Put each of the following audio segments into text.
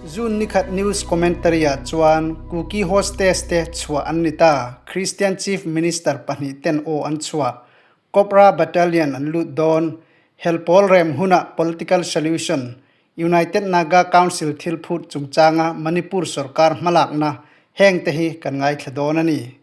June nikhat news commentary ah chuan Kuki hostage te chhuah an ni ta, Christian Chief Minister pahnihten aw an chhuah, Cobra Battalion an lut dawn, Helpawl rem hunah political solution, United Naga Council thil phut chungchanga Manipur sorkar hmalakna heng te hi kan ngaithla dawn a ni.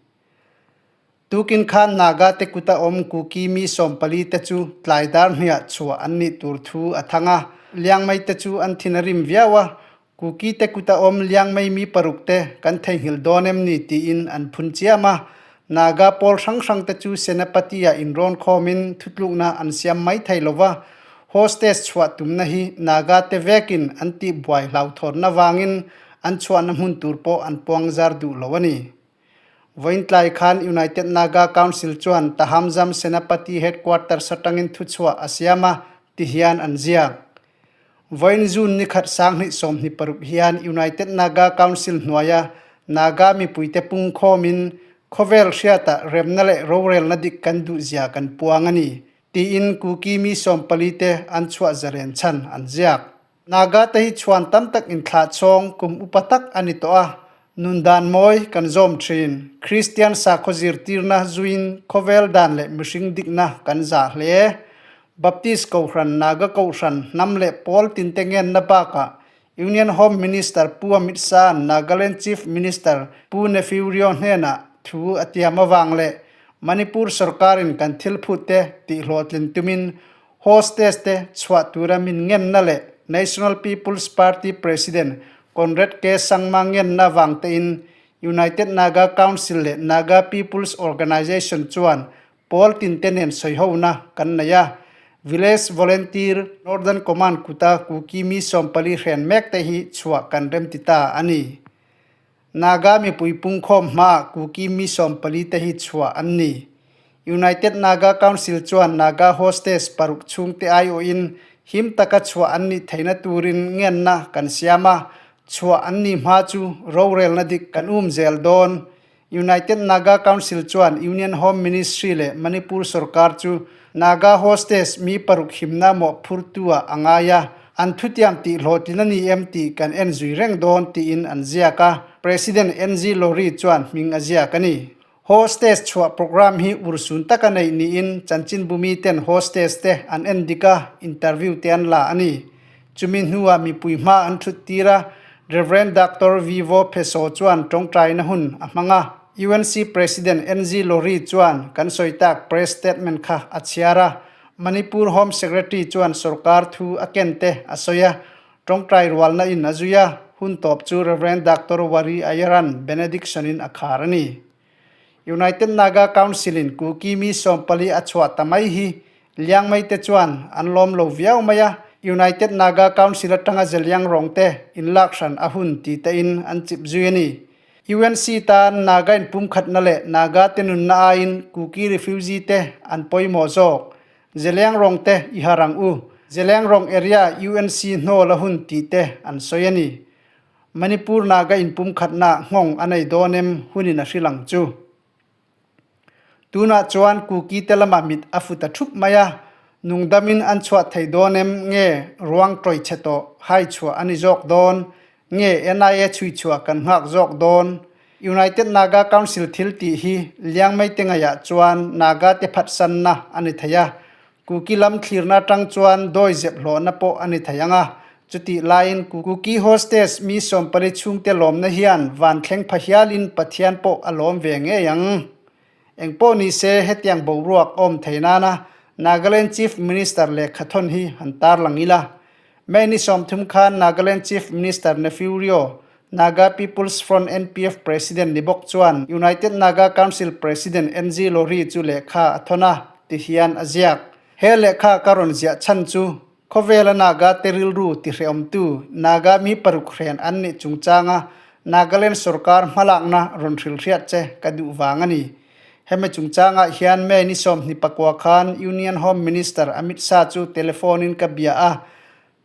Tukin khan Naga te kuta awm Kuki mi 40 te chu tlai dar hnuiah chhuah an nih tur thu a thang a, Liangmei te chu an thin a rim viau a, Kuki te kuta awm Liangmei mi paruk te kan theihnghilh dawn em ni tiin an phun chiam a, Naga pawl hrang hrang te chu Senapati-ah inrawn khawmin thutlukna an siam mai thei lo va, hostage chhuah tumna hi Naga te vekin an tihbuai hlauhthawnna vangin an chhuahna hmun tur pawh an puangzar duh lo a ni. Vawiintlai khan United Naga Council chuan Tahamzam Senapati Headquarters atangin thuchhuah a siam a, ti hian an ziak. Vawiin June nikhat 2026 hian United Naga Council hnuaia Naga mipuite pungkhawmin khawvel hriatah remna leh rorelna dik kan duhzia kan puang a ni, tiin Kuki mi 40 te an chhuah zaren chhan an ziak. Naga te hi chhuan tam tak inthlah chhawng kum upa tak a ni tawh a, nun dan mawi kan zawm thin. Kristian sakhaw zirtirna zuin khawvel dan leh mihring dikna kan zah hle. Baptist Kohhran, Naga Kohhran, hnam leh pawl tinte ngenna bakah Union Home Minister Pu Amit Shah, Nagaland Chief Minister Pu Neiphiu Rio hnenah thu a tiam avang leh Manipur sorkarin kan thil phut te tihhlawhtlin tumin Hostess te chhuah tura min ngenna leh National People's Party President Conrad K. Sangma ngenna vang tein United Naga Council leh Naga People's Organisation chuan pawl tinte nen sawihona kan nei a. Village Volunteer Northern Command kuta Kuki mi 40 hren mek te hi chhuah kan remti ta a ni. Naga mipui pungkhawm hmaah Kuki mi 40 te hi chhuah an ni. United Naga Council chuan Naga hostage paruk chhungte aiawhin him taka chhuah an nih theihna turin ngenna kan siam a, chhuah an nih hma chu rorelna dik kan um zel dawn. United Naga Council chuan Union Home Ministry leh Manipur sorkar chu Naga hostage mi paruk himna mawhphurtu-ah a ngai a, an thutiam tih hlawhtlin a ni em tih kan en zui reng dawn tiin an ziak a, President NG Lorry chuan hming a ziak a ni. Hostage chhuah programme hi urhsun taka neih niin chanchinbu miten hostage te an en dik a, interview te an la a ni. Chumi hnuah mipui hma an thut tir a, Rev. Doctor Vivo Pheso chuan tawngtaina hun a hmang a. UNC President NG Lorry chuan kan sawi tak press statement kha a chhiar a. Manipur Home Secretary chuan sorkar thu a ken te a sawi a, tawngtai rualna in a zui a, hun tawp chu Rev. Doctor Wari Ayaran benediction in a khar a ni. United Naga Council in Kuki mi 40 a chhuah ta mai hi Liangmei te chuan an lawm lo viau mai a, United Naga Council atanga Zeliang rawng te inlak hran a hun ti te in an chip zui a ni. UNC tan Naga inpumkhatna leh Naga te nunna aiin Kuki refugee te an pawimawh zawk. Zeliang rawng te i har ang u. Zeliang rawng area UNC hnawl a hun tih te an sawi a ni. Manipur Naga inpumkhatna nghawng a nei dawn em hunin a hrilh ang chu. Tunah chuan Kuki te lamah mit a fu ta thup mai a, nungdamin an chhuah thei dawn em nge ruang tawih chhe tawh hai chhuah a ni zawk dawn nge NIA chhui chhuah kan nghak zawk dawn? United Naga Council thil tih hi Liangmei te ngaihah chuan Naga te phatsanna a ni thei a, Kuki lam thlirna atang chuan dawi zep hlawhna pawh a ni thei ang a, chutih laiin Kuki hostess mi 40 chhungte lawmna hian van thleng pha hialin Pathian pawh a lawm ve ngei ang. Eng pawh ni se hetiang boruak awm thei nana Nagaland Chief Minister lehkha thawn hi han tarlang ila. May ni 30 khan Nagaland Chief Minister Neiphiu Rio, Naga People's Front NPF President ni bawk chuan United Naga Council President NG Lorry chu lehkha a thawn a, ti hian a ziak. He lehkha ka rawn ziah chhan chu khawvela Naga te rilru ti hrehawmtu Naga mi paruk hren an nih chungchanga Nagaland sorkar hmalakna rawn hrilhriat che ka duh vang a ni. Hemi chungchangah hian May ni 29 khan Union Home Minister Amit Shah chu telephone in ka bia a,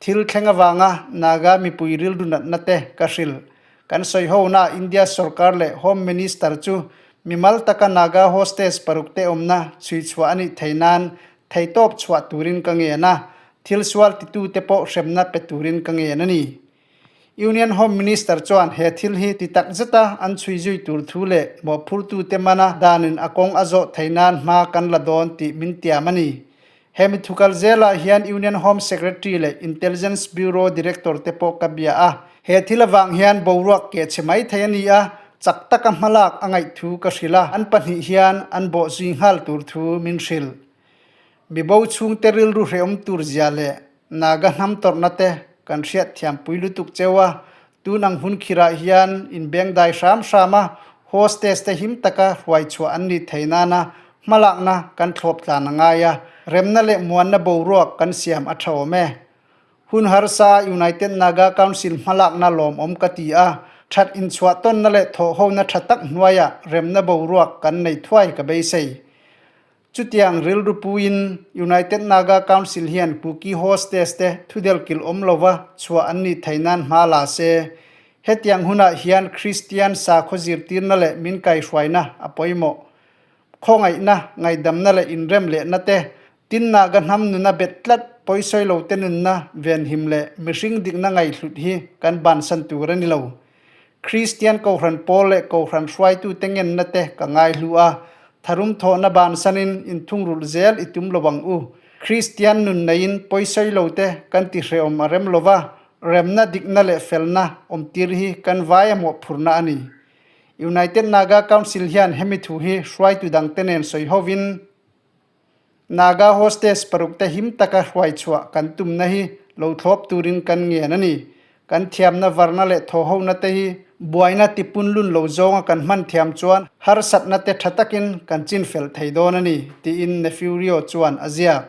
thil thleng avanga Naga mipui rilru natna te ka hrilh. Kan sawi hona India sorkar leh Home Minister chu mimal taka Naga hostage paruk te awmna chhui chhuah a nih thei nan theitawp chhuah turin ka ngen a, thil sual titu te pawh hremna pe turin ka ngen a ni. Union Home Minister chuan he thil hi ti tak zeta an chhui zui tur thu leh mawhphurtute mana danin a kawng a zawh theih nan hma kan la dawn tih min tiam a ni. Hemi thukal zelah hian Union Home Secretary leh Intelligence Bureau Director te pawh ka bia a. He thil avang hian boruak keh chhe mai thei a ni a, chak taka hmalak a ngaih thu ka hrilh a, an pahnih hian an bawh zui nghal tur thu min hrilh. Mibo chhungte rilru hrehawm tur zia leh Naga hnam tawrhna te kan hriat thiam pui lutuk cheu a, tun ang hun khirah hian inbengdai hram hram a, hostess te him taka hruai chhuah an nih thei nana hmalakna kan thlawp tlan a ngai a, remna leh muanna boruak kan siam a tha awm e. Hun harsa United Naga Council hmalakna lawmawm ka ti a, that inchhuah tawnna leh thawhhona tha tak hnuaiah remna boruak kan nei thuai ka beisei. Chutiang rilru puiin United Naga Council hian Kuki hostess te thudel kilh awm lova chhuah an nih theih nan hma la se. Hetiang hunah hian Kristian sakhaw zirtirna leh min kaihhruaina a pawimawh. Khawngaihna, ngaihdamna leh inrem lehna te, tin Naga hnam nuna bet tlat pawisawi lo te nunna venhim leh mihring dikna ngaihhlut hi kan bansan tur a ni lo. Kristian Kohhran pawl leh Kohhran hruaitute ngenna te ka ngaihlu a, tharum thawhna bansanin inthungrulh zel i tum lo ang u. Kristian nun neiin pawisawi lo te kan ti hrehawm a rem lo va, remna, dikna leh felna awmtir hi kan vai a mawhphurhna a ni. United Naga Council hian hemi thu hi hruaitu dangte nen sawi hovin, Naga hostess paruk te him taka hruai chhuah kan tumna hi lo thlawp turin kan ngen a ni. Kan thiamna varna leh thawhhona te hi buaina tipun lun lo zawnga kan hman thiam chuan harsatna te tha takin kan chin fel thei dawn a ni, tiin Nephew Rio chuan a ziak.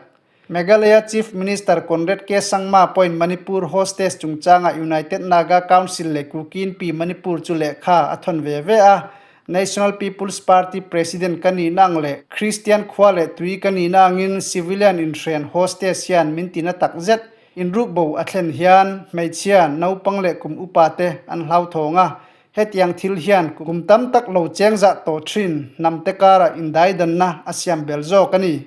Meghalaya Chief Minister Conrad K. Sangma pawhin Manipur hostess chungchanga United Naga Council leh Kuki-Inpi Manipur chu lehkha a thawn ve ve a, National People's Party President ka nihna ang leh Christian khua leh tui ka nihna angin civilian inhren hostess hian min tina tak zet. Inrukbo a thlen hian hmeichhia, naupang leh kum upa te an hlauthawng a, hetiang thil hian kum tam tak lo cheng zah tawh thin hnam te karah indaidanna a siam bel zawk a ni.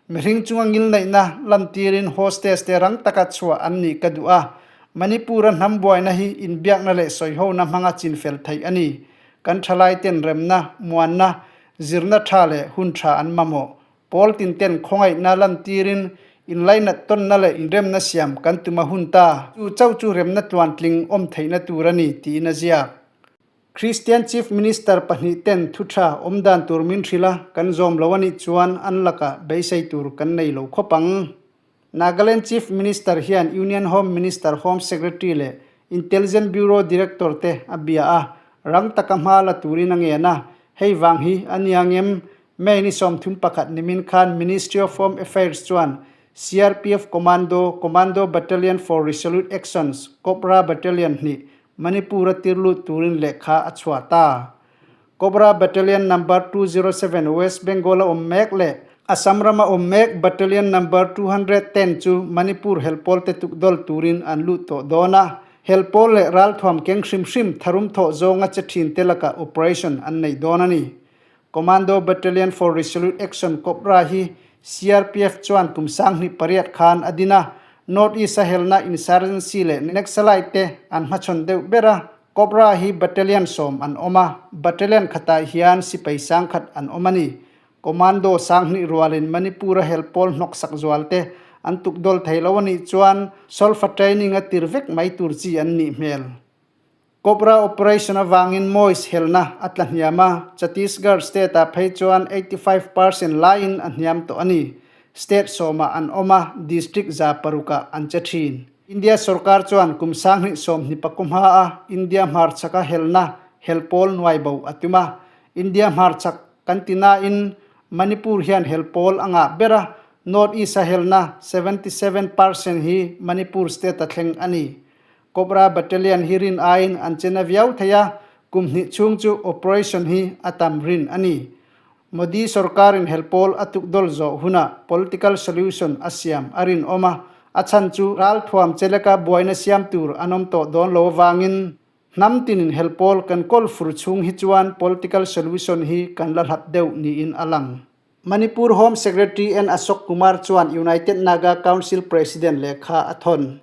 Mihring chunga ngilneihna lantirin hostess te rang taka chhuah an nih ka duh a, Manipur-a hnam buaina hi inbiakna leh sawihona hmanga chinfel theih a ni. Kan thalaiten remna, muanna, zirna tha leh hun tha an mamawh. Pawl tinten khawngaihna lantirin inlainat tawnna leh inremna siam kan tum a hun ta. Chu chauh chu remna tluantling awm theihna tur a ni, tiin a ziak. Kristian Chief Minister pahnihten thu tha awm dan tur min hrilh a, kan zawm lo a nih chuan an lakah beisei tur kan nei lo khawp ang. Nagaland Chief Minister hian Union Home Minister, Home Secretary leh Intelligence Bureau Director te a bia a, rang taka hma la turin a ngen a. Hei vang hi a nia ngem, May ni 31 nimin khan Ministry of Home Affairs chuan CRPF Commando, Commando Battalion for Resolute Actions, Cobra Battalion hnih Manipur-a tir lut turin lehkha a chhuah ta. Cobra Battalion Number 207 West Bengal-a awm mek leh Assam rama awm mek Battalion Number 210 chu Manipur helpawl te tukdawl turin an lut tawh dawn a. Helpawl leh ralthuam keng hrim hrim tharum thawh zawnga che thin te lakah operation an nei dawn a ni. Commando Battalion for Resolute Action, Cobra, hi CRPF chuan kum 2008 khan a din a, North East-a helna insurgency leh Naxalite te an hmachhawn deuh ber a. Cobra hi battalion sawm an awm a, battalion khatah hian sipai sangkhat an awm a ni. Commando 2000 rualin Manipur-a hel pawl hnawksak zual te an tukdawl thei lo a nih chuan solfa training a tir vek mai tur chi an nih hmel. Cobra operation avangin Moist helna a tla hniam a, Chhattisgarh state-ah phei chuan 85% laiin a hniam tawh a ni. State sawmah an awm a, district 600-ah an che thin. India sorkar chuan kum 2020 hma a India hmarchhaka helna hel pawl nuai bo a tum a. India hmarchhak kan ti nain Manipur hian hel pawl a ngah ber a, North East a helna 77% hi Manipur state a thleng a ni. Cobra Battalion hi rin aiin an che na viau thei a, kum hnih chhung chu operation hi a tam rin a ni. Modi sorkarin helpawl a tukdawl zawh hunah political solution a siam a rinawm a, a chhan chu ralthuam cheleka buaina siam tur an awm tawh dawn lo avangin hnam tinin helpawl kan kawl fur chhung hi chuan political solution hi kan la hlat deuh niin a lang. Manipur Home Secretary N Ashok Kumar chuan United Naga Council President lehkha a thawn.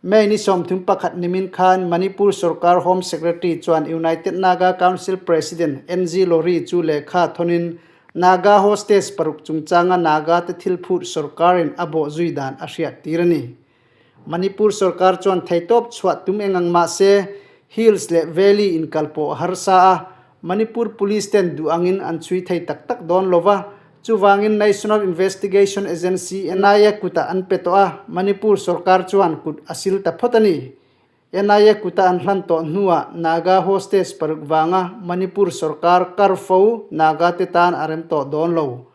May ni 31 nimin khan Manipur sorkar Home Secretary chuan United Naga Council President NG Lori chu lehkha thawnin Naga hostage paruk chungchanga Naga te thil phut sorkarin a bawh zui dan a hriat tir a ni. Manipur sorkar chuan theitawp chhuah tum eng ang mah se Hills leh Valley inkal pawh a harsa a, Manipur Police ten duh angin an chhui thei tak tak dawn lo va, chuvangin National Investigation Agency, NIA, kutah an pe tawh a, Manipur sorkar chuan kut a sil ta phawt a ni. NIA kuta an hlan tawh hnuah Naga hostage paruk vanga Manipur sorkar kar fo Naga te tan a rem tawh dawn lo.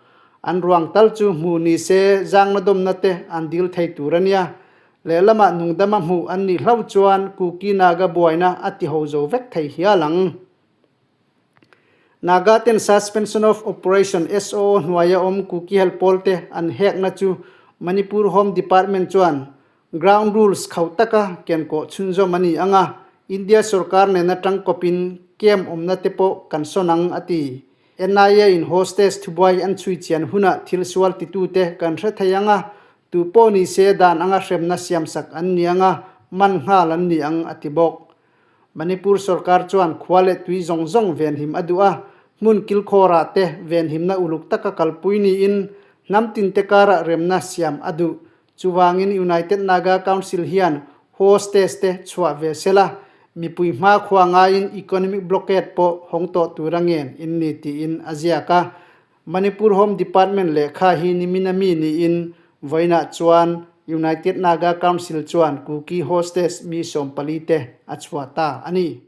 An ruang tal chu hmu ni se zangna dawmna te an dil thei tur a nia. Lehlamah nungdama hmuh an nih hlau chuan Kuki Naga buaina a ti ho zo vek thei hial ang. Naga ten Suspension of Operation, SOO, hnuaia awm Kuki hel pawlte an hekna chu Manipur Home Department chuan ground rules khauh taka kenkawh chhunzawm a ni ang a, India sorkar nena tangkawpin camp awmna te pawh kan sawn ang a ti. NIA in hostage thubuai an chhui chian hunah thil sual titute kan hre thei ang a, Tu pawh ni se dan anga hremna siamsak an ni anga man nghal an ni ang a ti bawk. Manipur sorkar chuan khua leh tui zawng zawng venhim a duh a, hmun kilkhawrah te venhimna uluk taka kalpui niin hnam tinte karah remna siam a duh. Chuvangin United Naga Council hian hostage te chhuah ve sela, mipui hma khua ngaiin economic blockade pawh hawng tawh tura ngen in ni tiin a ziak a. Manipur Home Department lehkha hi nimin a mi niin vawiinah chuan United Naga Council chuan Kuki hostage mi 14 te a chhuah ta a ni.